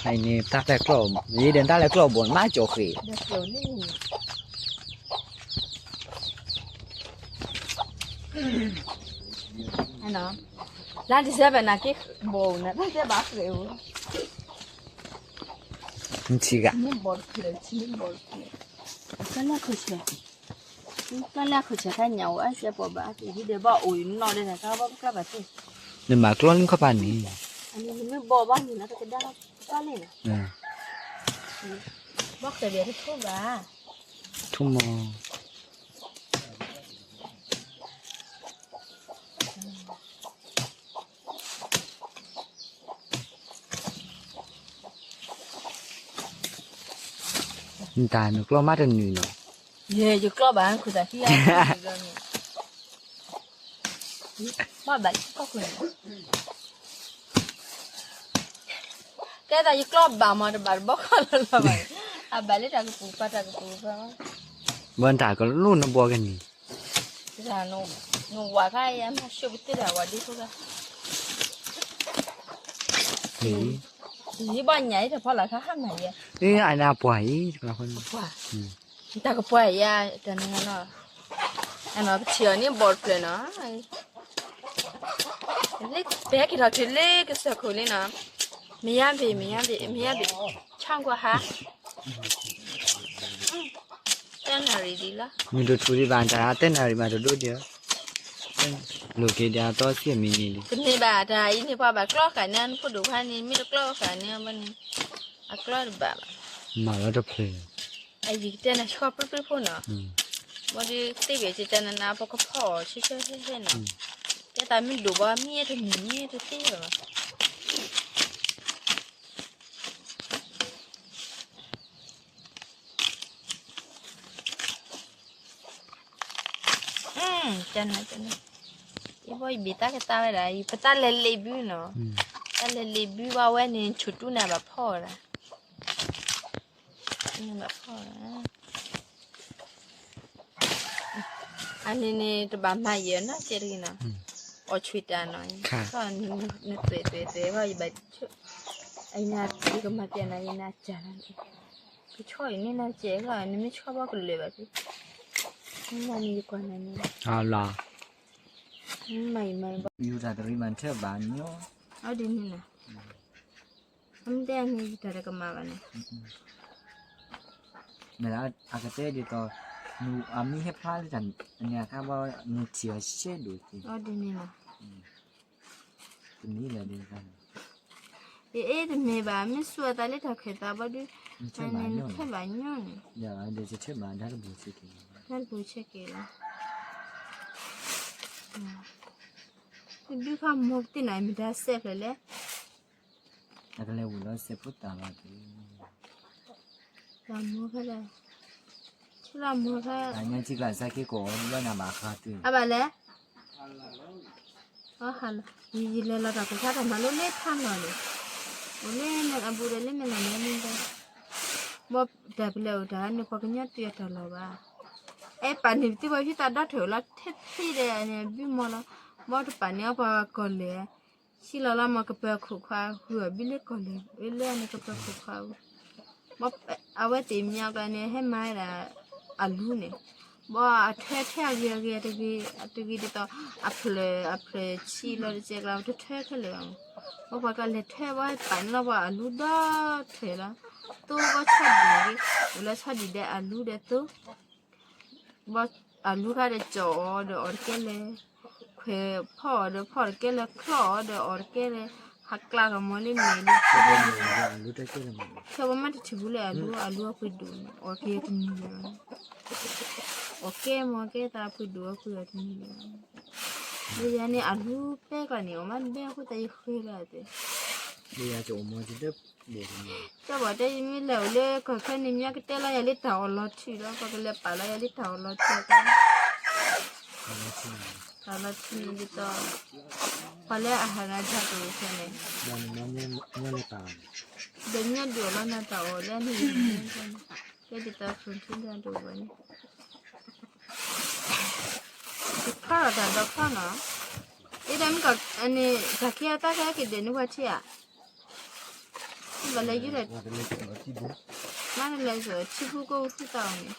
အံၤန့ၣ် တၢ်လဲၤကျီၢ်, ယံၤဒီးတၢ်လဲၤကျီၢ်ဘိး မ့ၢ်ကၠီၤဃ့ၣ်, လါ December နၤက့ၤဘိးနၤ တၢ်တဲဘၣ်ဃ့ၣ်ဧိၤ, နထံၣ်ဂၤ, ကလၢ်ခိၣ်ဆဲး, ကလၢ်ခိၣ်ဆဲးခါညါအိၣ်အါစဲးပိာ်ဘၣ်အါက့ၤ ဟံးဒီးဘၣ်အိၣ်အံၤနီၢ်ဒီး တၢ်ကဘၣ်ကဘၣ်သ့ၣ်, နမၤကျီၢ်နုၢ်ခီၣ်ဖးန့ၣ်, အန့ၣ်နမ့ၢ်ဘီၣ်ဘၣ်န့ၣ်လီၤ တကဒါဘၣ်န့ၣ်, ဘီၣ်ဃဲၤဒီးတထိဘၣ်, ထိမီၤ နတၢ်နကျီၢ်မးတနုာ်နီၤ, ယဲယကျီၢ်ဘၣ်ခူၣ်သးခံဂၤ, ဘၣ်ဘၣ်လၢကီၢ်ခိၣ်န့ၣ်, ကဲသးယကျီၢ်ဘၣ်မးတဘၣ်တဘီခီလီၤလီၤဘၣ်, အဘၣ်လၢတၢ်ကပူၤပာ်တၢ်ကပူၤပာ်, ဘၣ်တၢ်ကလိၣ်နဘီကန့ၣ် နဝၤခါယမၤရှုပ်ကတၢၢ်ဒီးဝၤဒ်ဖိခါ, ယဘၣ်ညါအံၤတဖီလာ်ခါဟးမၤယဲ, အန့ၣ်အပှၤအံၤ, တၢ်ကပှၤယဲ, တၢ်နၤနီၤ, အနီၤကထံၣ်အီၤန့ၣ်ဘီတဖျၢၣ်နီၤ, ပဟဲက့ၤထီၣ်တုၤလၢကစၢၢ်ခိၣ်လံနီၤ, မယါဘ့ၣ် မယါဘ့ၣ် မယါဘ့ၣ်, ဆၣ်ကွၢ်ဟါ တနၣ်ရံၣ်ဒံးလီၤ, မုၢ်တထူၣ်ဒံးဘၣ်တၢ် တနၣ်ရံၣ်မးတဒိၣ်ဒံး, လိာ်က့ၤဒံးအတီဆံအမံၤန့ၣ်လံ, တမ့ၢ်ဘၣ်တၢ်အံၤန့ၣ် ပှၤဘၣ်ကျီဃာ်န့ၣ် နဖိဒိၣ်ခွါန့ၣ် မ့ၢ်တကျီဃာ်န့ၣ်ဘၣ်န့ၣ်, အကျီတဘၣ်ဘၣ်, မၤလီၤတဖျၢၣ်, အယံၤကတဲနၤဆှီပျုၢ်ပျုၢ်ဖိနီၤ, ဘၣ်ဒီးသ့ၣ်ဘ့ၣ်ကတဲနၤနၤ ပကဖီၣ်အီၤဆှဲဆှဲဟဲဟဲနီၤ, ကဲသးမ့ၢ်ဒိၣ်ဘၣ် မ့ၢ်တမံၤမ့ၢ်တသ့ဘၣ်ဘၣ် ကန, ယဘီယဘ့ၣ်တၢ်ကတၢၢ်ဝဲဒၣ် ပတၢ်လဲၤလ့ဘုနီၤ, တၢ်လဲၤလ့ဘုဘၣ်ဝဲန့ၣ် ဆူၣ်တူၢ်န့ၣ်ဘၣ်ဖီၣ်ဝဲဒၣ်, ဘၣ်ဖီၣ်ဝဲဒၣ်, အန့ၣ်န့ၣ် တဘၣ်မၤယဲၢ်နီၢ်ကဲတဂ့ၤနီၤ, အီၣ်ဆူၣ်တၢ်နီၤ, နသွဲၣ်သွဲၣ်သွဲၣ်ဘၣ်ယဘၣ်, အယနၤယကမၤပျဲနၤယနၤစၢ်လီၤ, ကဆီအံၤန့ၣ်နၤစဲးလီၤ နမ့ၢ်ဆီဘၣ်ကလၢာ်ဘၣ်သ့, မ့ၢ်န့ၣ်ယကွၢ်နၤန့ၣ်, မ့ၢ်မၤယံၤမၤယံၤဘၣ်, ယူၤတၢ်တရံးမၤထၢၣ်ဘၣ်ညီ, အဒ်န့ၣ်နီၤ, အမ့ၢ်တဲအန့ၣ်ယတၢ်တကမၣ်ဘၣ်န့ၣ်, မ့ၢ်လၢအကတဲဒ်သိး, အမ့ၢ်ဟဲဖျါလၢတၢ်န့ၣ်အခါဘၣ် နထံၣ်အီၤရှဲဒိၣ်က့ၤ, အဒ်န့ၣ်နီၤ, တမ့ၢ်လၢဒ်န့ၣ်, အ့ တမ့ၢ်ဘၣ် မ့ၢ်စူးအသးလၢတၢ်ခွဲးသးဘၣ်ဒုး, နထၢၣ်ဘၣ်ညီန့ၣ်, တၢ်တပူၤဆဲးက့ၤလီၤ, ဒုးခါမိၢ်ကသ့ၣ်နၤမ့ၢ်တၢ်စဲးဖျၢၣ်လဲၣ် အကလဲၤဝံၤလီၤစဲးဖိတၢ်လီၤ, တၢ်မိၢ်ဖဲလဲၣ်, ဆူတၢ်မိၢ်ဖဲ, အညါထံကျါစၢ်က့ကိးအီၤဘၣ်နၤဘၣ်ဃးတုၤ, အဘၣ်လဲၣ်, ယလဲၤလီၤတၢ်ကီၢ်ခါတၢ်မၤလိလၢဖးလီၤန့ၣ်, အိၣ်လၢမဲၢ်အဘူးဒီးလၢမဲၢ်လီၤန့ၣ်, ဘၣ်တၢ်ပလဲၤအိၣ်တၢ်န့ၣ် ပှၤကညီတုၤအတၢ်လီၤဘၣ်, အဲၣ်ပာ်န့ၣ်ပသံပှၤဖံသးဒီထၢၣ်လီၤ ထဲဖံဒီးန့ၣ် ဘုမီၤလီၤ, ဘၣ်တပာ်န့ၣ်အီၤပှၤကီၢ်လဲၢ် ဆံလီၤလီၤမ့ၢ်ကပၢၤခိၣ်ခွါ ဃုအီၤဘုလၢကီၢ်လဲၢ် လၢန့ၣ်ကပၢၤခိၣ်ခွါ, အဝဲသ့ၣ်မံၤအကျါန့ၣ် ဟဲမၤဝဲဒၣ် အလူန့ၣ်, ဘၣ်အထၢထဲအဂ့ၤအဂ့ၤတဂ့ၤတဂ့ၤဒ်သိး အဖျၢၣ်အဖျၢၣ်ဆံလီၤတကဲကျါ တထၢခဲလၢာ်ဘၣ်မး, ဘၣ်ပှၤကလဲၤထၢဘၣ်ပာ်န့ၣ်လီၤပှၤအလူဒီထၢလီၤ, သိဘၣ်ဆီဒံၣ်ဂ့ၤ, အိၣ်လၢဆီဒံၣ်ဒီးအလူဒီးသိ ဘၣ်အလူခါဒီးကၠီၣ်အီၤဒီးအီၣ်တကဲလဲၣ်, ခွဲးဖီၣ်အီၤဒီးဖီၣ်တကဲလဲၣ်, ချီၣ်အီၤဒီးအီၣ်တကဲလဲၣ်, ဟးကျးထီၣ်မီၤလၢမဲာ်လံ, ခဲပှၤမ့ၢ်တထံၣ်ဘူးလၢအလူ အလူအပှ့ၤဒိၣ်န့ၣ် အီၣ်က့ၤတနံၤလၢၤဘၣ်, အီၣ်ကဲမီၤကဲသးပှ့ၤဒိၣ်အီၤပှ့ၤအီၤတနံၤလၢၤဘၣ်, လၢယၤန့ၣ်အလူပဲကျါန့ၣ် အီၣ်မးတဘဲအဃိသတးယဃ့လၢအသ့ ကၠီဘၣ်တဲယမ့ၢ်လဲၤအိၣ်လၢကီၢ်ခဲန့ၣ် မ့ၢ်ကတဲလီၤယၤလၢတၢ်အီၣ်လီၤထံးလီၤ ပှၤကလဲၤပာ်လီၤယၤလၢတၢ်အီၣ်လီၤထံး, တၢ်လီၤထံးန့ၣ်ဒ်သိး ပှၤလၢအဟးဂၤတၢ်တအိၣ်ဖဲန့ၣ်, ဒီးမ့ၢ်ဒုးအီၣ်လီၤနၤတၢ်အီၣ်လၢန့ၣ်, ကဲဒ်သိး ဖုန်ထူဒၣ်တအိၣ်ဘၣ်န့ၣ် တခီဒီးတၢ်ဒီးခီနီၤ, အ့ဒီးမ့ၢ်ကီးန့ၣ် တၢ်ခံအတၢ်ခဲက့ၤဒဲးန့ၣ်ပှၤထံၣ်ဧါ, ဘၣ်လဲၤယုၢ်ဒီး မ့ၢ်လဲၤစၢၤထံဖိကီၢ်ဖိသၣ်အီၤန့ၣ်,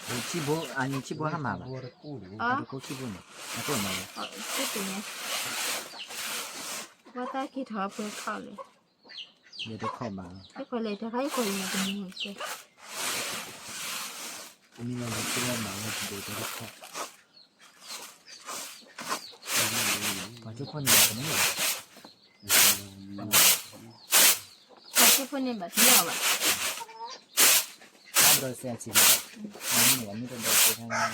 ထံဖိ အန့ၣ်ထံဖိဟါမၢ်ဘၣ်, အတကိးထံဖိန့ၣ် အကိးမးလၢ သ့ၣ်တန့ၣ်, ဝဲသးက့ၤထီၣ်ပှဲၤခီၣ်လံ, ယတခီၣ်ဘၣ်, ယခီၣ်လဲၤတခါ ယခီၣ်လံန့ၣ်တမူၤကဲ, မ့ၢ်လၢနကဲမၤဝဲတဒိးတခီၣ် ပှၤကၠိဖိန့ၣ်ဘၣ်တမ့ၢ်ဘၣ်, ပှၤကၠိဖိန့ၣ်ဘၣ်တမ့ၢ်ဘၣ်, တၢ်ဒိးစဲအဆံးဘၣ်, မ့ၢ်တဒိးစဲခါန့ၣ်,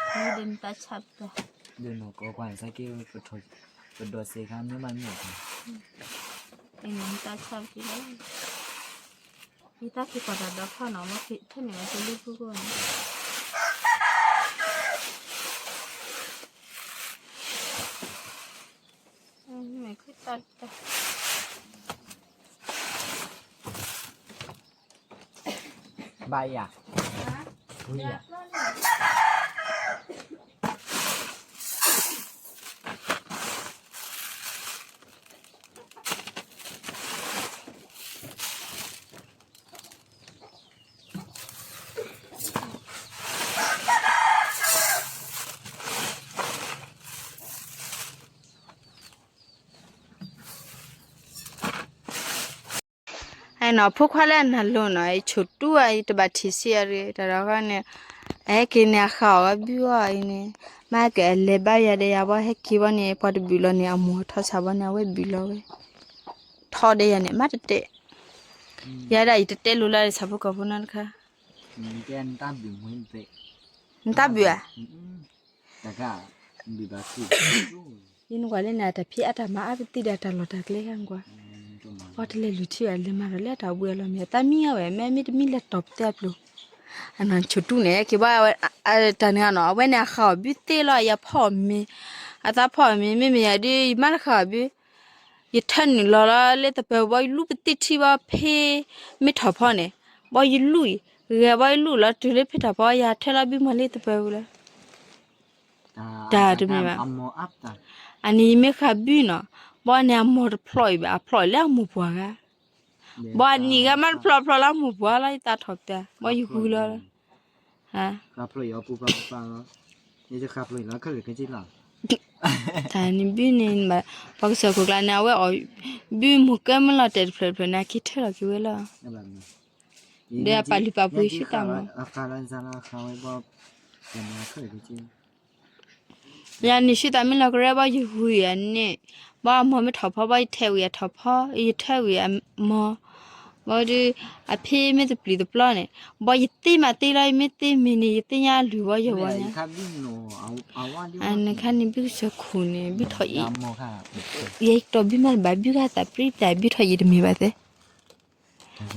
မ့ၢ်ဒ်နတၢ်ဆၢပတၢ်, ဒ်နကိးကွၢ်န့ၣ် သးက့ ပဒိးစဲခါမ့ၢ်မ့ၢ်, နတၢ်ဆၢပတၢ်လီၤ, ယတၢ်က့ၤကီၢ်တၢ်ဒီဖီနီၤ မ့ၢ်ဖဲန့ၣ်ဝဲကလၢဖုၣ်ကိၢ်န့ၣ် ဘၣ်ယၤ, ဝံယၤ. အဲနီၤ ဖိခွါလၢအနၢ်လိၤနီၤ ဆိၣ်တူၢ်အံၤ တဘၣ်ထံၣ်ဆံးအရ့ တၢ်ဒီးဃီန့ၣ် အဟဲက့ၤန့ၣ် အဃၢ်အီၤဝဲဘုအီၤအံၤန့ၣ် မ့ၢ်ကလဲၤဘါယၤဒီးယၤဘီ ဟဲက့ၤဘီန့ၣ် ပှၤတဘုၣ်လီၤန့ၣ် အမိၢ်ထီၣ်ဆၣ်ဘီန့ၣ် အဝဲဘုၣ်လီၤဝဲ ထီၣ်ဒီးယၤန့ၣ် မ့ၢ်တတဲ ယၤဒၣ်အံၤတတဲလိၤလၢဆၣ်ဖိကီၢ်ဖိနီတခါ နတၢ်ဘုၣ်ဧါ ယနကွၢ်လၢန့ၣ် အတၢ်ဖံးအတၢ်မၤအါပသံဒီးတၢ်လီၢ်တၢ်ကျဲခါကွၢ် ပှၤတလဲၤလုၢ်ထံဘၣ် လဲၤမၤဒီးလၢတၢ်ဘှံးအလီၢ်မ့ၢ် အတၢ်မံအဝဲ မ့ၢ်မ့ၢ်တမံလၢတီၢ်ပသဲအပျိ အနီၢ်ဆိၣ်တူၢ်န့ၣ် က့ၤဘၣ်ဝဲ တၢ်န့ၣ်နီၤ အဝဲန့ၣ်အဃၢ်အီၤဘုသ့လီၤ ယဖီၣ်မ့ၤ အသးဖီၣ်မ့ၤ မ့မ့ၢ်ယၤဒ် ယမါတဃၢ်အီၤဘု ယထၢနုာ်လီၤလီၤလၢသပၢၤဘီ ယလူၢ်ပသံၣ်ထံဘီဖ့ မ့ၢ်ထီၣ်ဖီန့ၣ် ဘီယလူၢ်အံၤ ဂဲၤဘီယလူၢ်လီၤတုၤလၢဖ့ထီၣ်ဖီ ယထၢလီၤဘုမီၤလၢသပၢၤပူၤလီၤ တၢ်တမ့ၢ်ဘၣ်. အန့ၣ်ယမ့ၢ်ဃၢ်ဘုနီၤ, ဘီန့ၣ်အမီၢ်တဖျိးအံၤဘၣ် အဖျိးလၢအမိၢ်ပှၢ်ဂၤ, ဘီအနံၣ်ဂၤမးတဖျိးဖျိးလၢအမိၢ်ပှၢ်လီၤ ယသးထီၣ်ပျၢ် ဘီယဂုာ်လီၤ တၢ်န့ၣ်ဘုန့ၣ် ပှၤကစၢၢ်ခိၣ်ကျါန့ၣ် အဝဲအီၣ်ဘုမိၢ်ကဲမုၢ်လီၤတဲာ်တဖျၢၣ်တဖျၢၣ်န့ၣ် က့ၤထၢလီၤက့ၤဝဲလီၤ ဒီးအပာ်လုၢ်ပာ်ပှ့ၤဆူတၢ်မီၤ ယၤန့ၣ်ဆူသးမ့ၢ်လီၤကရဲဘီယဂုာ်ယၤန့ၣ်, ဘီအမီၢ်မ့ၢ်ထီၣ်ဖီဘီယထၢဝံၤအထီၣ်ဖီ, ယထၢဝံၤအမီၢ်, ဘီဒုး အဖ့မ့ၢ်တပျံၤတပျီန့ၣ်, ဘီယသ့မးသ့လီၤ ယမ့ၢ်သ့မ့ၢ်န့ၣ် ယသ့ၣ်ညါအလုၢ်ဘီယဂီၢ်ညါ, အနခါန့ၣ်ဘုကစၢၢ်ခိၣ်န့ၣ် ဘုထီၣ်အံၤ, ယဲယတီၢ်ဘုမးတဘၣ် ဘုခါသးပြံသး ဘုထီၣ်ယံၤတမ့ၢ်ဘၣ်သ့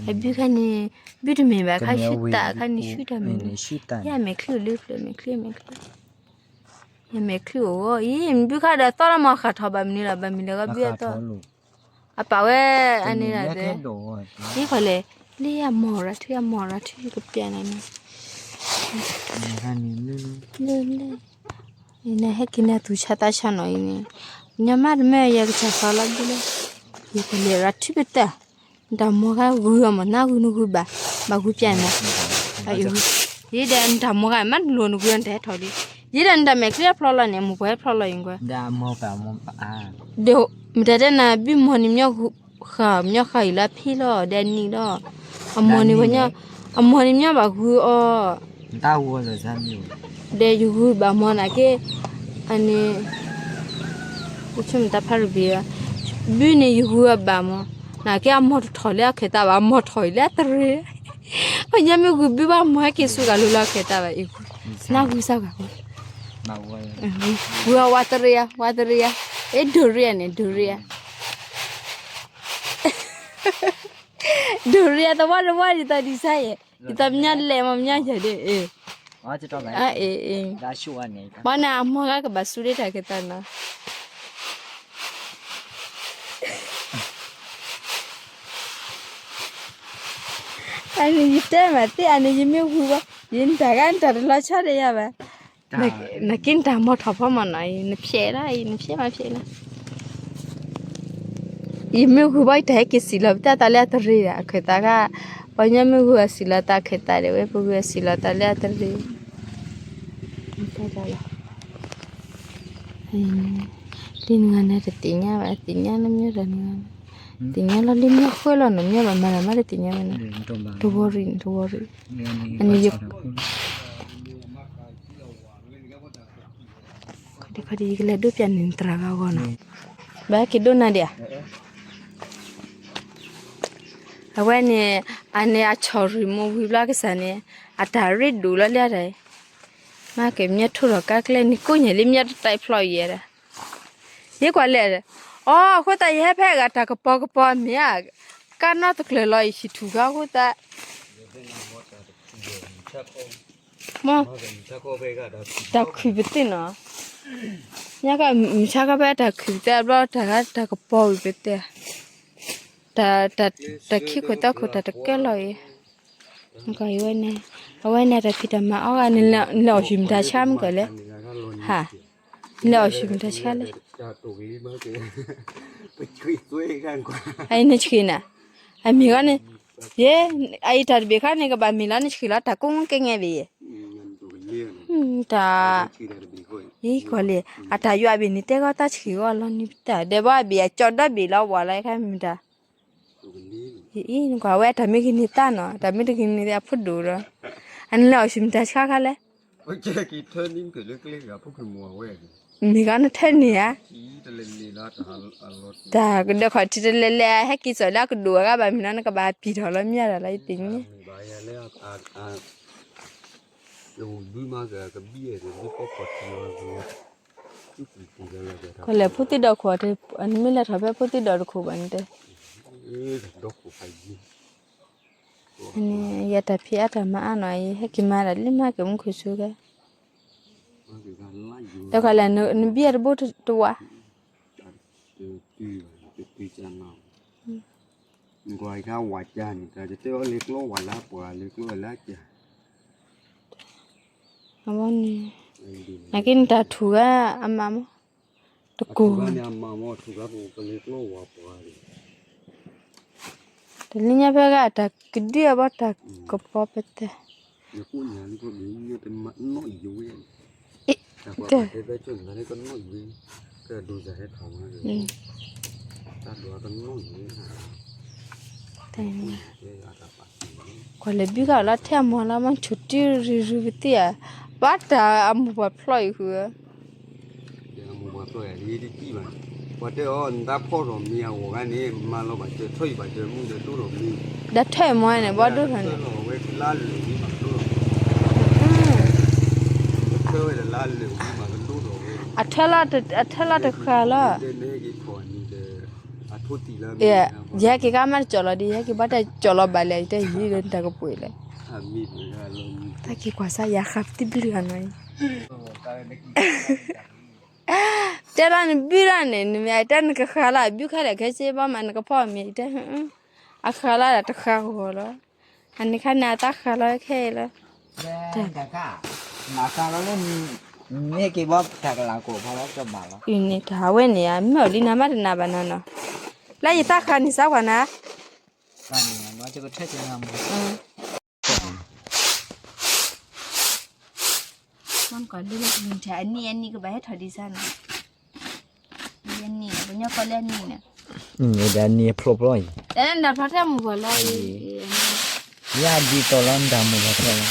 အဘုခါန့ၣ် ဘုတမ့ၢ်ဘၣ် ခါဆူတၢ်ခါန့ၣ်ဆူတၢ်မ့ၢ်န့ၣ်, ယမဲာ်ချံအိၣ်လၢဖျၢၣ် မဲာ်ချံ မဲာ်ချံ, ယမဲာ်ချံအိၣ်အံၤ ဘုခါဒီးသီလၢမၤဃၣ်ထီၣ်ဘၣ်မနုၤလီၤ ဘၣ်မနုၤလီၤ ဘုအသီ, အပာ်ဝဲ အန့ၣ်ဒၣ်သ့, ယခီၣ်လဲၣ်, လၢအမီၢ်ရၤထံ အမီၢ်ရၤထံ ကပျဲနၤန့ၣ်, နဟဲက့ၤန့ၣ်သူၣ်ဆါသးဆါနီၤအံၤန့ၣ်, ညါမးတမ့ၢ်ယကစၢ်ဃီလီၤဘုလၢ, ယခီၣ်လဲၣ်ရၤထံပတဲ နတၢ်မီၢ်ဂၤဂုာ်အီၤမး နဂုာ်နဂုာ်ဘၣ်, ဘၣ်ဂုာ်ပျဲမး, ယဒီးနတၢ်မီၢ်ဂၤမးတလိၤနဂုာ်နတၢ်ဟဲထီၣ်လံ, ယဒီးနတၢ်မဲာ်ချံဖျီလီၤန့ၣ် မိၢ်ပှၢ်ဟဲဖျီလီၤအံၤကွၢ်, ဒီးမတၤတဲနၤ ဘုမီၢ်န့ၣ်မညီ, ဃၣ်မညီဃၣ်အံၤလၢအဖ့လီၤ ဒီးအနံၤလီၤ, အမီၢ်န့ၣ်, အမီၢ်န့ၣ်မညီဘၣ်ဂုာ်အီၤ ဒီးယဂုာ်ဘၣ်မီၢ်နာ်က့, အန့ၣ်, တၢ်ဖးရဘံၣ်, ဘုန့ၣ်ယဂုာ်အီၤဘၣ်မီၢ်, နာ်က့အမီၢ်တထီၣ်လၢအခၢၣ်သးဘၣ် အမီၢ်ထီၣ်အံၤလၢအသရ့, ပညါမ့ၢ်ဂုာ်ဘုဘၣ်မီၢ်ဟဲက့ၤဆူဂၤလိၤလၢအခၢၣ်သးဘၣ်အံၤ, နဂုာ်စၢ်ဂၤ, ဂုာ်အဝၤသရ့ယါ ဝၤသရ့ယါ, အဲၣ်ဒိးရ့ယါန့ၣ် ဒိးရ့ယါ ဒိးရ့ယါ သဝီတဝီဒ်သိးဒ်ဆါယဲၢ်, ဒ်သိးပညါလဲၣ်မီၢ်ပညါယဲၢ်ဒ်, အ့ၣ်, ဘၣ်န့ၣ် အမီၢ်ဂၤကဘၣ်စူးဒ့တၢ်ကသးနီၤ, အန့ၣ်ယတဲမးသ့ အန့ၣ် ယမ့ၢ်ဝံၤဘၣ် ယနတၢ်ဂၤနတၢ်တလီၤဆီဒီးယၤဘၣ်, နက့နတၢ်မီၢ်ထီၣ်ဖီမီၢ်နီၤအံၤ နဖျဲးလီၤအံၤ နဖျဲးမးဖျဲးလီၤ ယမ့ၢ်ဂုာ်ဘၣ်ယတၢ်ဟဲက့ၤစံးလီၤပတၢ်သးလၢအတရ့ဒီး အခၢၣ်သးခါ, ပှၤညီမ့ၢ်ဂုာ်အစံးလီၤတၢ်အခၢၣ်သးဒဲးဝဲ ပဂုာ်အစံးလီၤတၢ်လၢအတရ့ လံနဂၤန့ၣ်တသ့ၣ်ညါဘၣ် သ့ၣ်ညါလၢမ့ၢ်ဒီးနဂၤန့ၣ်, သ့ၣ်ညါလီၤလံမ့ၢ်ဃၢလီၤနမ့ၢ်ဘၣ်မၤဒီးမးတသ့ၣ်ညါဝဲန့ၣ်, တဝီရံၣ်န့ၣ် တဝီရံၣ်, အန့ၣ်ယ ခီဒံခီဒံ ယကလဲၤဒိးပျးန့ၣ်သရၣ်ဂၤအဂီၢ်နီၤ, ဘၣ်က့ၤဒိးနၤဒံးဧါ, အဝဲန့ၣ်, အန့ၣ်အဆီၣ်ရံၣ်မိၢ်ဝံၤဘျီကစၢ်န့ၣ်, အတၢ်ရ့ဒိၣ်လီၤလၢတၢ်, မ့ၢ်က့ၤမ့ၢ်ထိၣ်လီၤကါကျဲန့ၣ် ကိးညါလံမ့ၢ်တၢ်ဖျီယဲဒၣ်, ယကွၢ်လဲၣ်, အိ အဃိသတးယဟဲဖဲအဂၤတၢ်ကပီၤကပီၤမ့ၢ်ဧါ, ကါနီတကျၢၤလီၤအံၤ ဟံၣ်ထူၣ်ဂၤအဃိသတး မ့ၢ်, တၢ်ခုၣ်ပသ့ၣ်နီၤ, ညါကမုၢ်ဆါခီဖဲတၢ်ခုၣ်ပသ့ၣ်ဘျီ တၢ်ဂၤတၢ်ကပီၤဝံၤပသ့ၣ်, တၢ်, တၢ်ခံခိၣ်သၢခိၣ်တၢ်တကဲလီၤအံၤ, အဝဲန့ၣ်, အဝဲန့ၣ်တၢ်ဖံးတၢ်မၤအီၣ်ဂၤန့ၣ် လဲၤအီၣ်ဆူၣ်မတၤဆါမ့ၢ်ကီးလဲၣ်, ဟါ, လဲၤအီၣ်ဆူၣ်မတၤဆါလဲၣ်, အအံၤန့ၣ်ဆှံနၤ, အမ့ၢ်ဂီၢ်န့ၣ်, ယဲ, အအံၤတၢ်တဘ့ၣ်ခါန့ၣ် ကဘၣ်မ့ၢ်လီၤန့ၣ်ဆှံလီၤ တၢ်ကိးကဲငဲဘ့ၣ်ယဲ, တၢ်, ယကွၢ်လံ, အတၢ်ယွၤအဘ့ၣ်န့ၣ် တဲဂီၢ်တၢ်ဆှံဂီၢ်လီၤန့ၣ်ပတၢ် ဒီးဘၣ်အဘ့ၣ်အကၠီဒီဘ့ၣ်လီၤဝဲလီၤခါမ့ၢ်တၢ်, အံၤနကွၢ်ဝဲတၢ်မ့ၢ်ဂ့ၤန့ၣ်သၣ်နီၤ တၢ်မ့ၢ်တဂ့ၤန့ၣ်အဖိဒိၣ်ဒီး, အန့ၣ်လဲၤအီၣ်ဆူၣ်မတၤဆါခါလဲၣ် မ့ၢ်ဂ့ၤနထၢန့ၢ်ဧါ, တၢ်ကဒၢခီၣ်ထံးတလဲၤလဲၤ ဟဲက့ၤစိာ်လၢအကဒိၣ်အဂၤဘၣ်မ့ၢ်နီၤ နကဘၣ်ပျံၤထီၣ်လီၤမ့ၢ်ဒၣ်လီၤ ယသ့ၣ်ညါ, ကလဲၤဖိသ့ၣ်ဒီးခိၣ်, နမ့ၢ်လဲၤထီၣ်ဖဲဖိသ့ၣ်ဒီးခိၣ်အံၤ နမ့ၢ်လဲၤထီၣ်ဖဲဖိသ့ၣ်ဒီးတခိၣ်ဘၣ်န့ၣ်တဲ, ယတၢ်ဖံးအါတၢ်မၤအါနီၤ ယဟဲက့ၤမၤဒၣ်လၢမၤက့ၤမူခိၣ်ဆူကဲ, တခီလဲၣ် နဘံၣ်အတဘိတဝး အဝဲန့ၣ်, နက့ၤနတၢ်ထူၣ်ဂၤအမးမး, တကိၢ်, တလၢညါဖဲဂၤတၢ်ကဒုအဘီတၢ်ကပီၤပတဲ, တဲ ကွၢ်လဲၤဘုခါလီၤထဲအမီၤလီၤ မ့ၢ်ဆိၣ်တုၤရုၤရုၤပသ့ၣ်ဧါ, ဘၣ်တၢ်အမိၢ်ပှၢ်ဖျီၣ်အံၤဃုဧၢ, ပှၤတဲအီၤ နတၢ်ဖီၣ်ထီၣ်မ့ၤအဂီၢ်ဂၤန့ၣ် မၤလီၤဘၣ်စၢၤထီၣ်အံၤဘၣ်စၢၤမူဒီးဒိၣ်ထီၣ်မ့ၤ, ဒီးထဲအမီၤန့ၣ် ဘီဒိၣ်ထီၣ်န့ၣ် အထၢလီၤတဃၢ်လီၤ, ယဟဲက့ၤကါမးတကၠီၣ်လီၤဒီး ယဟဲက့ၤဘၣ်တၢ်ကၠီၣ်လီၤဘၣ်လဲၣ် ယတဲယံၤဒီးတၢ်ကပှ့ၤလဲၣ်, တၢ်က့ၤကွၢ်စၢ်ယၤဃးပသံဘျုးဂၤနီၤအံၤ, တဲလီၤနဘုလီၤန့ၣ် နမ့ၢ်တဲနကဃၢ်လီၤ ဘုခါလဲၣ်ခဲဆ့ဘီမးနကဖီၣ်မ့ၤတဲ, အဃၢ်လီၤဒီးတဃၢ်ဂီၤလီၤ, အန့ၣ်ခါန့ၣ်အတၢ်ဃၢ်လီၤခဲအံၤလီၤ, တၢ်, မၤဃၢ်လီၤလၢ မ့ၢ်က့ၤဘီတၢ်ကလၤကိာ်ဖီလီၤကဘၣ်လီၤ, အံၤန့ၣ်တၢ်ဝဲန့ၣ် မ့ၢ်အီၤလံနၤမးတနၤဘၣ်နၤနီၤ, လၢယတၢ်ဃၢ်န့ၣ်စၢ်ကွၢ်နၤ မ့ၢ်ကီးလၢလၢကလံၤထၢၣ် အနံၣ်အနံၣ်ကဘၣ်ဟဲထီၣ်ဒံးစၢ်နီၤ, အနံၣ် ပညီကီၢ်လၢအနံၣ်န့ၣ်, ဒီးအနံၣ်ဖျိဖျိအံၤ, တၢ်နတၢ်ဖျီထဲမုၢ်ဂီၤလီၤ, ယဒ်သိးလီၤနတၢ်မုၢ်ဂီၤဖျိလီၤ,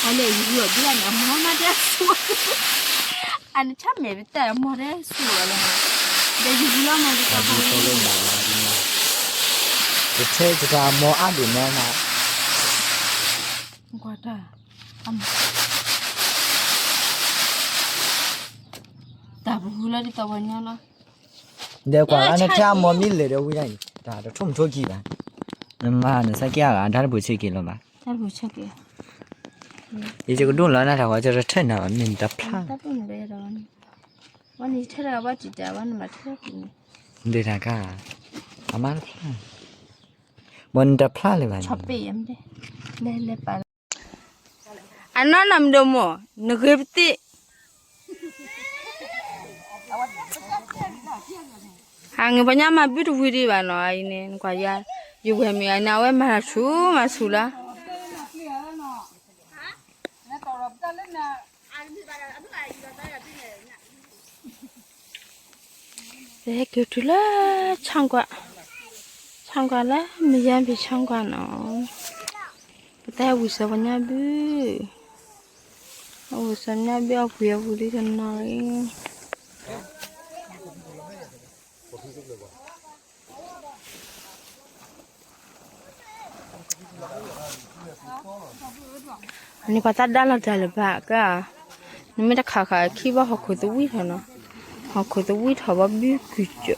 အလဲၣ်ယဝံၤအီၤဒ်န့ၣ် အမီၤမးတဲဆူ, အနဆါမဲာ်ပတဲအမီၤတဲဆူအီၤလီၤ, ဒီးယဝံၤလီၤမးဒ်သိးလီၤ, တထဲတတၢ်အမီၤအါဒိၣ်နီၤမး ကွၢ်တၢ်, တၢ်ပဟူလီၤဒ်သိးပှၤညီလီၤ, ဒီးကွၢ်လၢနထဲအမီၤမ့ၢ်လဲၣ်ဒီးဝံၤဒၣ်အံၤ တၢ်တထိၣ်မထိၣ်ကံဘၣ်, နမၤနဆါက့အဂၤ တၢ်တပူၤဆ့က့ၤလီၤဘၣ်, ယကဒိၣ်လီၤနတၢ်ဝဲ ကရထၢၣ်နၤဘၣ် မ့ၢ်နတဖျါ, ဝဲန့ၣ်ထဲတဂၤဘၣ်တံာ်တာ်ဝဲနမၤထဲ, ဒ်တၢ်ခါ, အမါတဖျါ, ဘၣ်နတဖျါလၢၤဘၣ်, အနီၢ်နီၢ်မဒိၣ်မိၢ် နဂ့ၤပသံၣ်, အငဲၢ်ပှၤညါမၤဘုတဝံၤဒံးဘၣ်နီၤ, အံၤန့ၣ် နကွၢ်ယၤ, ယဝဲၢ်မ့ၢ်အန့ၣ် အဝဲမၤဆူၣ်မၤဆူၣ်လီၤ. ပဟဲက့ၤတုၤလၢ ဆၣ်ကွၢ်, ဆၣ်ကွၢ်လၢ မယါဘ့ၣ်ဆၣ်ကွၢ်နီၤ, ပတၢ်ဟဲဝံၤစၢၤပှၤညါဘု, အဝံၤစၢၤညါဘုအပှ့ၤအပူၤလံတနီၤအံၤ အန့ၣ်ပှၤသးဒါလီၤတၢ်လၢၤဘၣ်က, နမ့ၢ်တခးခးခံဘၣ်ဟီၣ်ခိၣ်သဝံထီၣ်နီၤ, ဟီၣ်ခိၣ်သဝံထီၣ်ဘၣ်ဘုကွံာ်ကၠိ,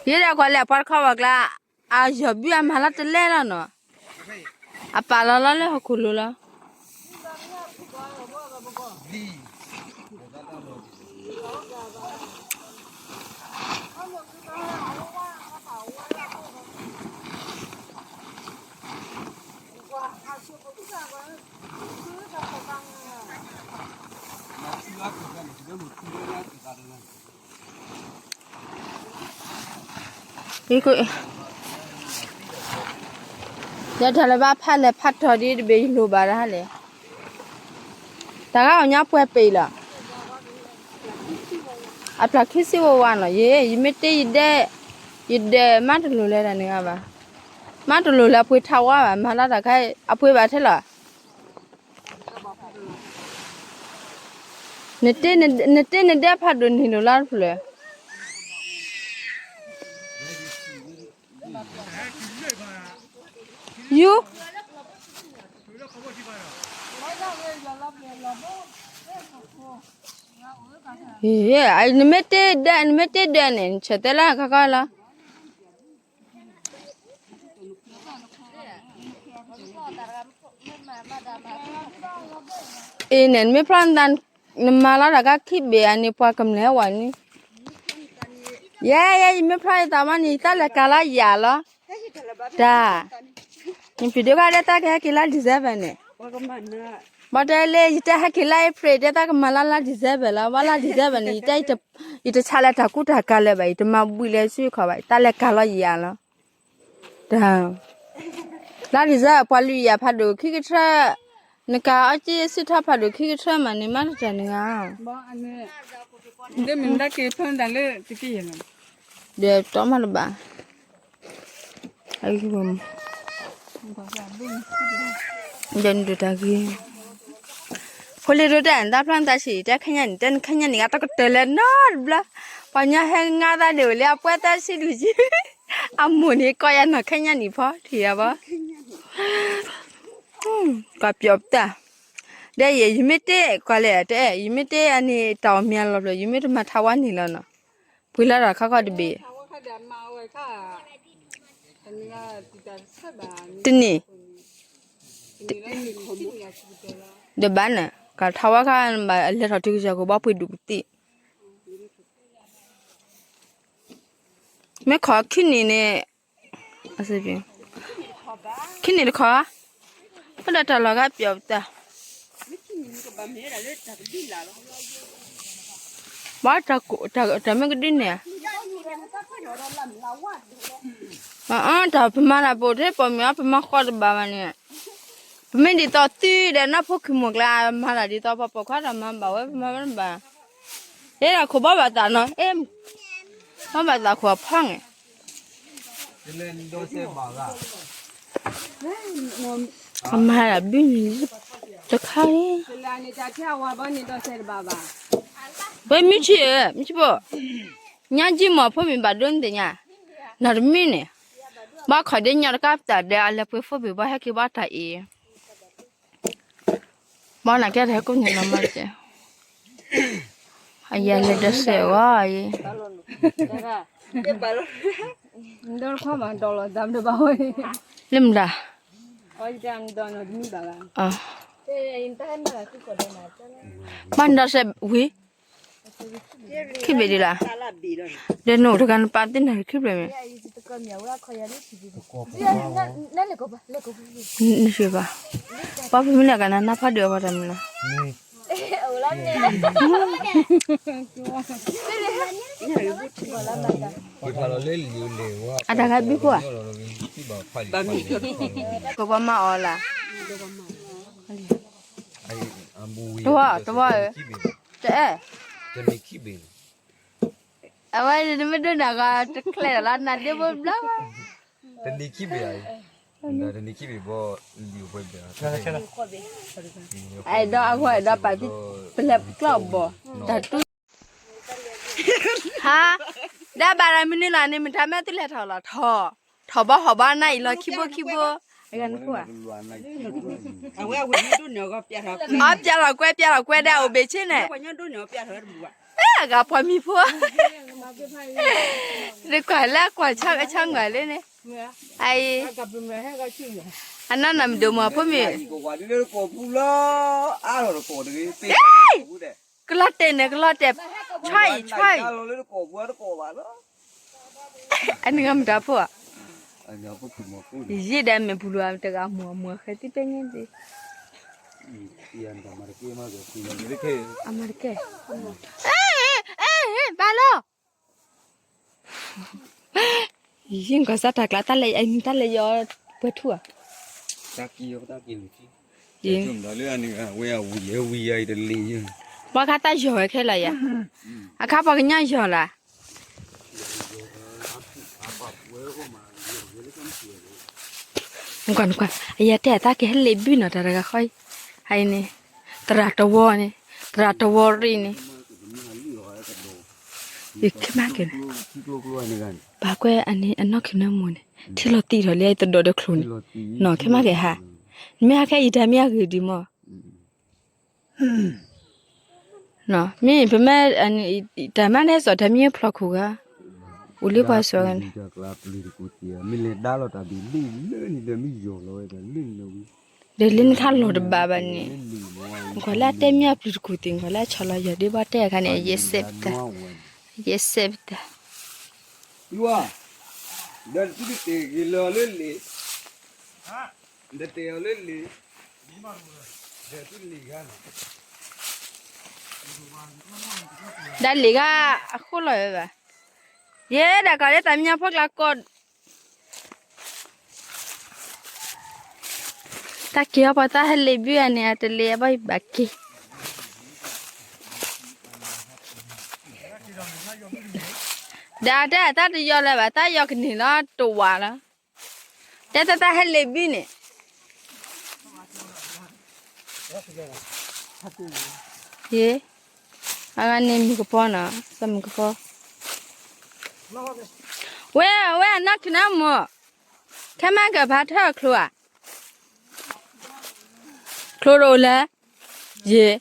ယဲဒၣ်ကွၢ်လဲၣ်ပှၤတခီဘၣ်ကျါ, အယီၢ်ဘုအမၤလီၤတလဲလီၤနီၤ, အပာ်လီၤလီၤလၢဟီၣ်ခိၣ်လိၤလီၤ. ယဲတၢ်လၢဘၣ်ဖးလဲၣ်ဖးထီၣ်ဒ်တဘ့ၣ်ယလိၣ်ဘၣ်တဟါလဲၣ်, တၢ်ဂၤအီၣ်ညါပှဲၤပ့ၤလီၤ, အပျၢ်ခံဆံဝါဝါနီၤ, ယဲ ယမ့ၢ်တ့ယဒဲ, ယဒဲမၤတလိၤလၢတၢ်န့ၣ်ဂၤဘၣ်, မၤတလိၤလၢအပှ့ၤထးဝါဘၣ်, မၤလီၤတၢ်ခါ အပှ့ၤဘၣ်ထဲလီၤ. နတ့နဒဲဖးဒိၣ်န့ၣ်လိၤလၢတဖျၢၣ် ယူ, နမ့ၢ်တ့ဒဲ, နမ့ၢ်တ့ဒဲန့ၣ် နဆဲးတဲလၢခီခီလီၤ. အ့န့ၣ် နမ့ၢ်ဖျီနသး, နမၤလီၤတၢ်ကခံဘ့ၣ်အန့ၣ် ပှၤကမျၢၢ်ဟဲဝဲန့ၣ်, ယဲ ယဲ ယမ့ၢ်ဖျီယသးမ့ၢ်န့ၣ် ယတၢ်လဲၤကၤလီၤယၤလီၤ. တၢ်, နဖံးဒိၣ်ခါဒဲးတၢ်ကဟဲက့ၤလါ December န့ၣ်, ဘၣ်တဲလၢ ယတဟဲက့ၤလါ April ဒဲးတၢ်ကမၤလီၤလါ December လီၤ, ဘၣ်လါ December န့ၣ် ယတဆါလၢတၢ်ကူတၢ်ကၤလၢၤဘၣ်, ယတမၤဘှံးလၢၤဆူယခီၣ်ဘၣ်, ယတၢ်လဲၤကၤလီၤယၤလီၤ. တၢ်, လါ December ပှၤလုၢ်ယၤဖးဒိၣ်ခံကထၢ, နကၤအီၣ်က့ၤစံးထီၣ်ဖးဒိၣ်ခံကထၢမးန့ၣ် မၤတတၢ်န့ၣ်ဧါ, ဒီးတီမးတဘၣ်, ဒီးနဒိၣ်တၢ်ဂ့ၤ, ဖိလ့ဒိၣ်တဲ နတၢ်ဖျီနသးဆံး တဲခဲညါန့ၣ် တဲနခဲညါန့ၣ်ဂၤတကတၢၢ်လၢနီတဘျီ, ပှၤညီဟဲငါသးဒိၣ်လၢအပှဲၤသးဆံးဒူၣ်ကံ, အမိၢ်န့ၣ်ကီယၤနီၢ်ခဲညါန့ၣ်ဖီထံၣ်ယၤဘၣ်, ကပျီပတၢ်, ဒီးယဲ ယမ့ၢ်တ့ကွၢ်လဲၣ်တဲ, ယမ့ၢ်တ့အန့ၣ်တၢ်အီၣ်မ့ၢ်အလီၤဘျီ ယမ့ၢ်တမၤထးဝါန့ၣ်လီၤနီၤ, ပှ့ၤလီၤတၢ်ခီခီတဘ့ၣ် တနံၣ်, ဒီးဘၣ်န့ၣ် ကထီဝဲခါ လဲၤထီၣ်တုၤကစၢၢ်ခိၣ်ဘီပှ့ၤဒူၣ်ကသံၣ်, မ့ၢ်ခီခံနံၣ်န့ၣ်, ခံနံၣ်တခီ, အိၣ်ဒီးတၢ်လီၤဂာ်ပျီပတၢ်, ဘၣ်တၢ်မ့ၢ်ကဒုန့ၣ်, တၢ်ပမၤတၢ်ပိာ်ထဲပိာ်မုၣ်အီၤ ပမၤဃီတဘၣ်ဘၣ်န့ၣ်, ပမ့ၢ်ဒ်သိးသုဒီးနီၢ်ဖိခံမိၢ်ကျါ မၤတၢ်ဒ်သိးပှၤပိာ်ခွါတၢ်မၤဘၣ်ဝဲ ပမၤဘၣ်တဘၣ်, ဟဲဒီးခိၣ်ဘီဘၣ်သးနီၤ, အ့ၣ်, ဘီဘၣ်သးခိၣ်အဖီန့ၣ် အမၤတၢ်ဘုန့ၣ်တခါန့ၣ်, ဝဲမုၢ်ဆံးဧၢ, မုၢ်ဆံးဖိ, ညါကံမီၤဖိမံၤဘၣ်ဒိန့ၣ်သ့ၣ်ညါ, နီၢ်တမံၤန့ၣ်, ဘၣ်ခီၣ်ဒ့ညီတကါပတၢ်ဒီး အလဲၤပှ့ၤဖိဘ့ၣ်ဘၣ်ဟဲက့ၤဘၣ်တၢ်အံၤ, ဘၣ်နကဲတၢ်ဟဲကိးညါလီၤမးကဲ, အယၤလဲၤဒီးစဲးဝဲအံၤ လၢမတၤ, ဘၣ်နဒီးစဲးဝံၤ, ခံဘ့ၣ်ဒ်လီၤ, ဒီးနအိၣ်တဂၤနပာ်သ့ၣ်နၤခံဘ့ၣ်မ့ၢ်, နစံးဘၣ်, ပှၤဖဲမ့ၢ်လၢကနၤနၢ်ဖးဒုးအဝဲတၢ်မနုၤလီၤ, အတၢ်ဂၤဘုခိၣ်ဧါ, ကဘီမၤအီၤလၢ်, တဝီ တဝီဧၢ, တအဲၣ်, အဝဲန့ၣ်မ့ၢ်ဒိၣ်န့ၣ်အဂၤတချဲးဒီးလၢနၤဒ့ဖိဘျီဘၣ်, တနံၤခံဘ့ၣ်, တနံၤခံဘ့ၣ်ဘီ, အဲၣ်ဒိးအဂီၢ်အဲၣ်ဒိးပာ်, ပလဲၤကျီၢ်ဘီၣ်, တၢ်တူၢ် ဟါ, ဒၣ်ဘၣ်ရၤမနုၤလီၤန့ၣ် မတၤမ့ၢ်သုလဲၤထီၣ်လီၤ, ထီၣ်, ထီၣ်ဘီဟီၣ်ဘီနၤအံၤလီၤခံဘိခံဘိ, အဂၤနခိၣ်ဧါ, အီၣ်ပျဲလီၤကွဲပျဲလီၤကွဲဒၣ်အိၣ်ဘ့ၣ်ဆ့န့ၣ်, အဂၤပှၤမံၤဖိ, တကွၢ်လၢကွၢ်ဆၢကဆၢကွၢ်လၢန့ၣ်, အအံၤ, အနီၢ်နီၢ်မဒိၣ်မးဖိမုၣ် ကလီၤတဲာ်န့ၣ် ကလီၤတဲာ်, ဆွဲအံၤ ဆွဲအံၤ, အနဂၤမတၤဖိဧါ, ယဲဒၣ်မဲာ်ပူၤလီၤတဂၤမူၤမူၤဃဲသံပဲညဲဒၣ်, အမၤတကဲ, ဘၣ်လီၤ, ယံၤကွၢ်စၢ်တၢ်ကျါ တၢ်လဲၤယီၤပှဲၤထူၣ်ဧါ, ပှၤခါတၢ်ယီၤဝဲခဲလၢာ်ယၤ, အခါပှၤကညီယီၤလၢ် နကွၢ်နကွၢ် အယတဲအတၢ်ကဟဲလ့ၣ်ဘုနီၤ တၢ်တဂၤဃီအံၤ, ဟဲအံၤန့ၣ်, သရၣ်တဝီန့ၣ်, သရၣ်တဝီရံၣ်န့ၣ်, ယခဲမးက့ၤန့ၣ်, ဘၣ်ကွဲးအန့ၣ် အနီၢ်ခံနၢမူန့ၣ် ထံလီၤတံၢ်ထီၣ်လံ အတဒိးဒီးချိၣ်န့ၣ်, နီၢ်ခဲမးက့ၤဟး, နမ့ၢ်ဟးခဲအံၤတၢ်မ့ၢ်အဂ့ၢ်ဒံးမး မ့ၢ်ပမ့ၢ် တၢ်မၤန့ၢ်စီၤတၢ်မံဖျိးခိၣ်ဂၤ, အိၣ်လၢပှၤစီၤဂၤန့ၣ်, ဒီးလၢနခါလီၤတဘၣ်ဘၣ်န့ၣ်, နကွၢ်လၢအတဲမ့ၢ်အပျုၤတကူၣ်သ့ၣ် နကွၢ်လၢအဆီလီၤယီၤဒ့ဘၣ်တဲအခါန့ၣ် အယဲစဲးပတၢ်, အယဲစဲးပတၢ်, ဒီးသုတတဲာ်က့ၤလၢလၢလ့ၣ် နတတဲာ်အီၤလၢလ့ၣ်, ဒီးသုလ့ၣ်ဂၤန့ၣ်, ဒၣ်လ့ၣ်ဂၤအဃိလီၤဝဲဘၣ်, ယဲဒၣ်ကီးလၢတၢ်မံညီဖိကျါကိး, တၢ်က့ၤအီၤပှၤတၢ်ဟဲလ့ၣ်ဘုအန့ၣ် အတလ့ၣ်အဘၣ်ယဘၣ်က့ၤ ဒီးတဲတၢ်တယီၤလၢၤဘၣ် တၢ်ယီၤကန့ၢ်လီၤတဝာ်လီၤ, တဲတၢ်တၢ်ဟဲလ့ၣ်ဘုန့ၣ်, ယ့, အဂၤန့ၣ်မုၣ်ကပီၤနီၤ စီၤမုၣ်ကပီၤ, ဝဲ ဝဲအနီၢ်ခံနၢမူ, ခဲမးကဖးထၢၣ်ချိဧါ, ချိတအိၣ်လၢ, ယ့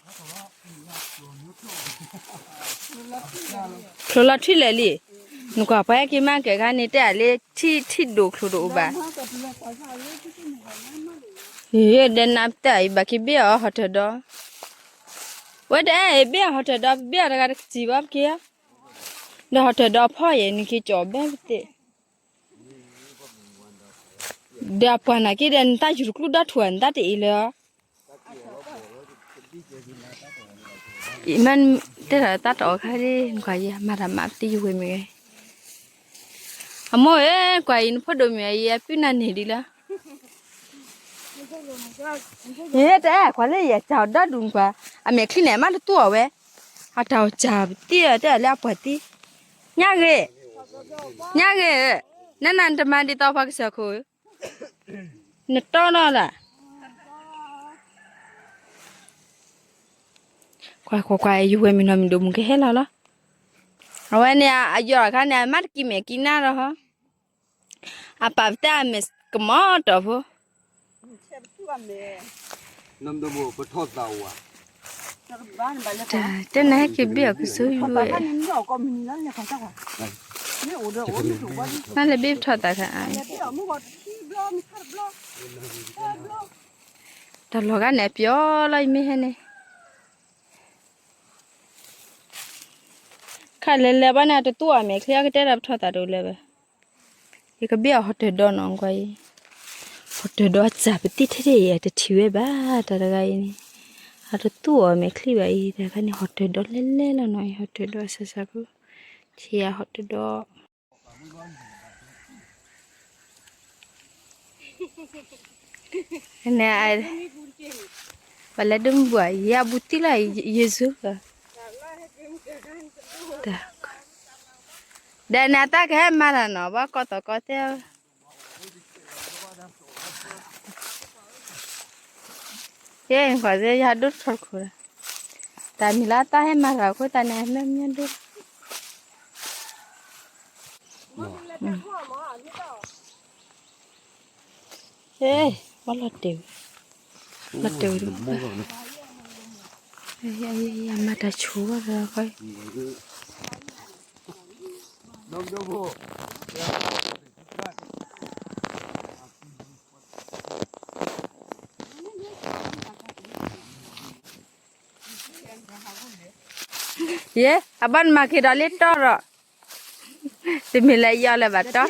ချိလီၤထွံလဲၣ်လံ, နကွၢ်ပှၤဟဲက့ၤမၤကဲခါန့ၣ် တဲအလၢထံထံဒိၣ်ချိတအိၣ်ဘၣ်, ယ့ ဒီးနတဲအံၤဘၣ်က့ၤဘ့ၣ်အီၤဟီၣ်တၢၢ်ဒီး, ဝဲတအဲၣ်ဘ့ၣ်အီၤဟီၣ်တၢၢ်ဒီး ဘ့ၣ်အီၤတဂၤတကစံၣ်ဘၣ်ပက့ၤ, ဒီးဟီၣ်တၢၢ်ဒီးဖီယဲၢ်နက့ၤကၠီၣ်ဘဲပသ့ၣ် ဒီးအပှၤနာ်က့ဒီး နတၢ်ယူၤတကျူၣ်ဒီထူၣ် နတၢ်တအံၤလၢၤ, မ့ၢ်တဲဒီးတၢ်တအီၣ်ခါဒ် နကွၢ်ယဲ မၤတၢ်မၤပတံၤယဝဲၢ်မ့ၢ်ဂ့ၤ, အမိၢ်ဧၢ ကွၢ်အံၤ နဖိဒိၣ်မုၣ်အံၤ အပုၢ်နၤန့ၢ်ဒံးလၢ ယတအဲၣ်ကွၢ်လၢယတၢ်ဒီဒူၣ်ကွၢ်, အမဲာ်ချံန့ၣ် အမါတတူၢ်အီၤဝဲ, အတၢ်အိၣ်စၢ်ပတံၢ်တဲအီၤလၢအပှၢ်တံၢ်, ညါဂ့ၤ, ညါဂ့ၤ, နနၤနတမၤဒ်သိးပှၤကစၢၢ်ခိၣ်, နတီနီၤလၢ် ကွၢ်ကွၢ်ကွၢ် ယဝဲၢ်မုၢ်နီၢ်မုၢ်ဒိၣ်မုၢ်ကဟဲလီၤလီၤ, အဝဲန့ၣ် အယီၤအခါန့ၣ် အမါတကံၢ်မဲာ်ကံၢ်နါလီၤဟီ, အပာ်ပတဲအမဲာ်ကမီၤတီၢ်ဖိ, တဲနၤဟဲက့ၤဘ့ၣ်အီၤကစိယွဲၢ်, နလဲၤဘ့ၣ်ပထီၣ်သးခါ, တၢ်လီၢ်ဂၤန့ၣ်အပျီလီၤ ယမ့ၢ်ဟဲန့ၣ် ခါလဲၤလဲၤဘၣ်န့ၣ် တတူၢ်အမဲာ်ချံ အကတဲဒီးပထီၣ်သးတအိၣ်လၢၤဘၣ်, ယကဘ့ၣ်အီၤဟီၣ်တၢၢ်ဒီနီၤကွၢ်အံၤ, ဟီၣ်တၢၢ်ဒီစၢ်ပတံၢ်ထဲထဲအံၤ တထံၣ်ဝဲဘၣ် တၢ်တဂၤအံၤန့ၣ်, အတသူၣ်အီၤမဲာ်ချံဘၣ်အံၤ တခါန့ၣ် ဟီၣ်တၢၢ်ဒီးလဲၤလဲၤလီၤနီၤအံၤ ဟီၣ်တၢၢ်ဒီးအဆၢဆၢဖိ ထံယၤဟီၣ်တၢၢ်ဒီး န့ၣ် ပလဲၤဒိမုၢ်ဘူၣ်ဧါ ယၤဘူၣ်တံၢ်လီၤ ယ့ၣ်ၡူး ဒီးန့ၣ်အတၢ်ကဟဲမၤတၢ်နီၤ ဘၣ်ကီၢ်သီကီၢ်သဲး ယဲၢ်ကွၢ်စ့ယၤဒိၣ်ထီၣ်ခိၣ်လီၤ တၢ်မံၤလၢတၢ်ဟဲမၤတၢ်အဃိသတးန့ၣ် မ့ၢ်မ့ၢ်ဒိၣ် ဟဲ ဘၣ်လီၤတဲာ်ဝဲ လီၤတဲာ်ဝဲ ယမၤတၢ်ဆိဝဲလီၤ ယဲ အဘၣ်နမၤက့ၤဒီးလၢတီၢ်ဒီး တမ့ၢ်လၢယီၤလၢၤဘၣ်တီၢ်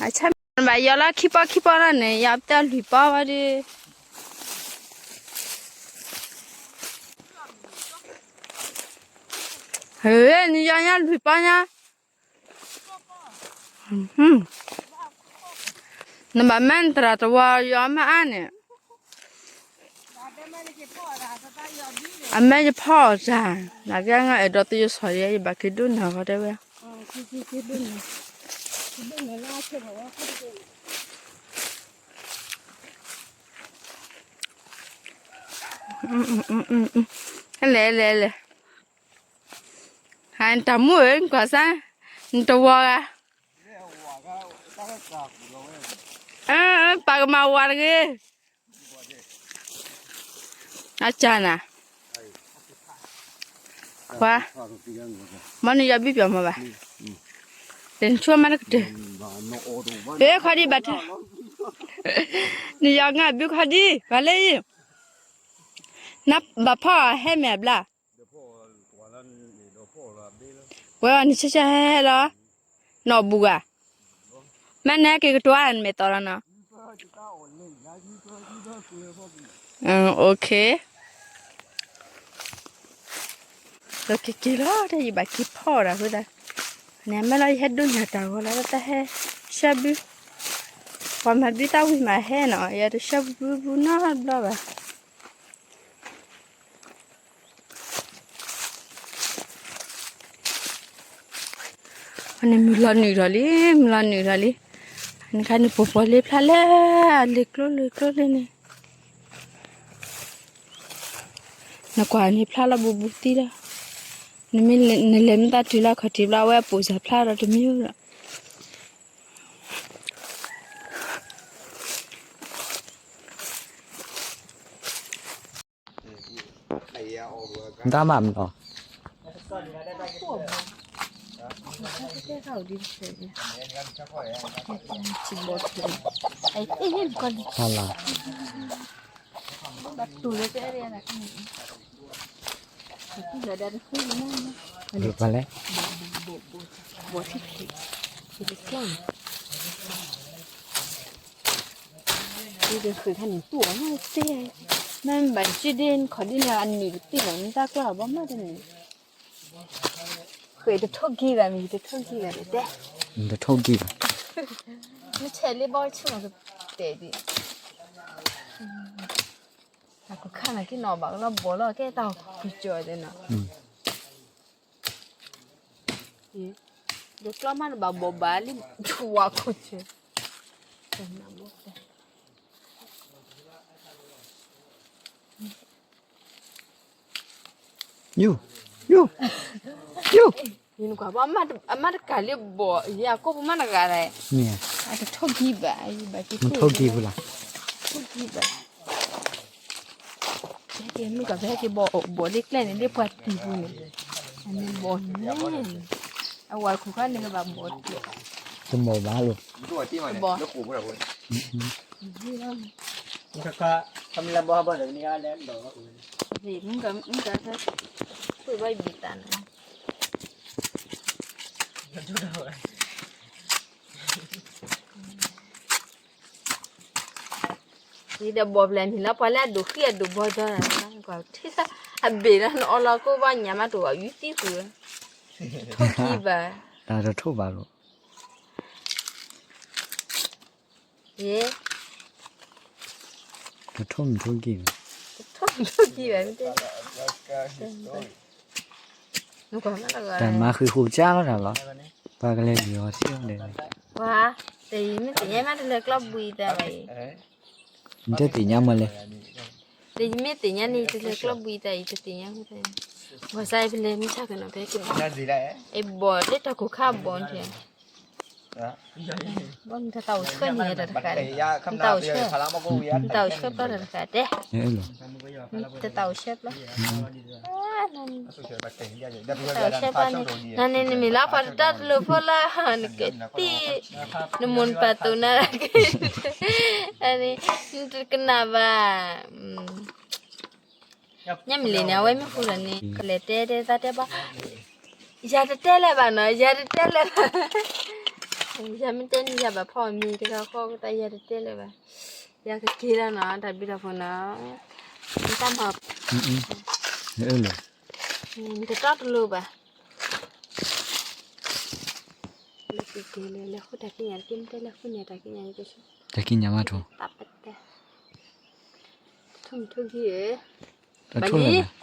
အဆၢမ့ၢ်ဘၣ်ယီၤလၢခံပီခံပီလီၤန့ၣ် ယီၤပတဲလွံၢ်ပီဝဲဒီး နယီၤညါလွံၢ်ပီညါ နဘၣ်မၢနသရၣ်တဝီယီၤမ့ၢ်အါန့ၣ် အမ့ၢ်ယဖီအီၣ်တၢ် နကဲငါအဲၣ်ဒိးသယိၤဆီၣ်ယဲ ယဘၣ်က့ၤဒိၣ်နၢ်ဂီၤတဲဝဲ လဲၤလဲၤလဲၤ ဟဲ နတၢ်မူဧၢ နကွၢ်စၢ် နတဝီဂၤ ပှၤကမၤဝၤတဂ့ၤ အစၢ်နၤ ပှၤ မ့ၢ်နယီၤဘံၣ်ပျီၤမးဘၣ် လဲၤနဆိမးတကတၢၢ် ဘ့ခီဒံးဘၣ်ထါ နယီၤငါဘ့ခီဒံး ဘၣ်လၢအံၤ နဘၣ်ဖီၣ်အဟဲမ့ၢ်အဘျါ ဝဲအီၤနဆၢဆၢဟဲဟဲလီၤ နီၢ်ဘူဂၤ မ့ၢ်နဟဲက့ၤကတိၤအါနမဲာ်တီၤလီၤနီၤ OK လီၤက့ၤက့ၤလီၤ တၢ်ယဘၣ်က့ၤဖီၣ်တၢ်ဃိသတး န့ၣ်မ့ၢ်လီၤ ယဟဲဒိၣ်ညါတၢ်ဂီၤလီၤ တၢ်ဟဲဆှၢဘု ပှၤမၤဘုတၢ်ဝံၤမးဟဲနီၤ ယတဆှၢဘုဘုနီတဘျီဘၣ် န့ၣ်မုၢ်လီၤနုာ်ထီၣ်လံ မုၢ်လီၤနုာ်ထီၣ်လံ နခါန့ၣ်ပှၤပှၤလ့ဖျါလဲၣ် လ့ကျိလ့ကျိလ့န့ၣ် နကွၢ်န့ၣ်ဖျါလီၤဘူးဘူးသံလီၤ နမ့ၢ်နလဲၤမ့ၢ်တၢ်တုၤလီၤခီၣ်ထံးဘျီ အဝဲအပိာ်စၢ်ဖျါဒီးတမံၤလီၤ တၢ်မၤမနီၤ ဟါလီၤ ပလဲၣ် တဃုခါန့ၣ်တူၢ်အီၤမ့ၢ်တ့ၢ်, မ့ၢ်ဘၣ်တစုဒ့ခီဒ်န့ၣ် အနံၣ်တတ့ၢ်နီၤ မ့ၢ်တၢ်ကျီၢ်ဘီမးတန့ၣ်, ဃုတထိၣ်ဂံၢ်ဘၣ်မ့ၢ်တထိၣ်ဂံၢ်ဘၣ်တဲ, တထိၣ်ဂံၢ်ဘၣ်, မ့ၢ်ဆဲးလ့ဘီဆူၣ်မးကတဲဒ်, တၢ်ကခါနာ်က့နီၤ ဘၣ်ကလီၤဘီလီၤ ကဲတၢ်ကကၠီၤတဲနီၤ ယကျီၢ်မးတဘၣ်ဘီၣ်ဘၣ်လံ ဝါခိၣ်ဆၢ, ယိ ယိ ယိ, ယနကွၢ်ဘၣ် အမါတကးလံဘီၣ် ယၤကိၢ်ပမါတဂၤလဲၣ်, အတထိၣ်ဂံၢ်ဘၣ်, မ့ၢ်ထိၣ်ဂံၢ်ပူၤလီၤ, ထိၣ်ဂံၢ်ဘၣ် ကဲမုၢ်ကဘၣ်ဟဲက့ၤဘီၣ်လၢကျဲန့ၣ် လၢပှၤတံၤပူၤန့ၣ်, အန့ၣ်ဘီၣ်န့ၣ်, အဝဲခိၣ်ခါန့ၣ်ကဘၣ်ဘီၣ်တံၢ်, တဘီၣ်ဘၣ်လီၤ, တဘီၣ်, မုၢ်ကဘၣ်ဘီၣ်တန့ၢ်လဲၣ်, မုၢ်ကဘၣ်ဘီၣ်တန့ၢ်, ယဒီးဘီၣ်ဖျဲၣ်မ့ၢ်လၢပှၤလၢအဒိၣ်ဃံအဒိၣ်ဘီဒီး ကွၢ်ထံၣ်အဘ့ၣ်လၢနအီလီၤကိးဘၣ်ညၣ်မးတအိၣ်အယုၢ်သံကွံာ်ဝဲ, ထိၣ်ခံဘၣ်, တၢ်တထိၣ်ဘၣ်လိာ်, ယဲ, တထိၣ်မ့ၢ်ထိၣ်ကံၢ်ဘၣ်, တထိၣ်မ့ၢ်ထိၣ်ကံၢ်ဘၣ်, တၢ်မၤဃံးဃိၣ်ကၢ်လီၤတၢ်လီၤ, ပှၤကလဲၤယီၤထံၣ်ဒီး, ပှၤ, တယမ့ၢ်သ့ၣ်ညါမးတလဲၤကျီၢ်ဘှံးသးဘၣ်အံၤ, နတသ့ၣ်ညါမးလဲၣ်, တယမ့ၢ်သ့ၣ်ညါန့ၣ် တလဲၤကျီၢ်ဘှံးသးအံၤ တသ့ၣ်ညါမး, ပှၤစးအံၤဖဲလဲၣ်မ့ၢ်ဆါကနီၤဖဲက့ၤ, အဘီၣ်တၢ်ကိၢ်ခါဘီၣ်န့ၣ် ဘီၣ်နတသးအိၣ်ဆှၢန့ၣ်တၢ်တဃာ်, နတသးအိၣ်ဆှၢ, နတသးအိၣ်ဆှၢပျီတၢ်တဃာ်တဲ, နတသးအိၣ်ဆှၢပျီ, နတသးအိၣ်ဆှၢပျီန့ၣ်, နန့ၣ်နမ့ၢ်လၢပှၤတတီတလိၤဖိလၢ, နကသံၣ်, နမိၢ်နပၢ်သိၣ်နၤ, နတကနၣ်ဘၣ် ညါမ့ၢ်လံန့ၣ် အဝဲမ့ၢ်ဃူဒီးန့ၣ် ကလဲၤတဲတဲသးတဲဘၣ်, ယၤတတဲလၢၤဘၣ်နီၤ, ယၤတတဲလၢၤဘၣ်, ယၤမ့ၢ်တဲန့ၣ် ယၤဘၣ်ဖီမ့ၤတဂၤဃီကတၢ် ယၤတတဲလၢၤဘၣ်, ယၤကက့ၤလီၤနီၤ တၢ်ဘျုးတၢ်ဖှိၣ်နီၤ, တၢ်မၤ, နတတီတလိၤဘၣ်, လဲၤဃုတၢ်ကံၣ်ညါတက့ၢ်, မ့ၢ်တဲလဲၤဃုန့ၢ်တၢ်ကံၣ်ညါ, တၢ်ကံၣ်ညါမးထိၣ်, တထိၣ်မ့ၢ်ထိၣ်ကံၢ်ဧၢ, တထိၣ်လၢၤဘၣ်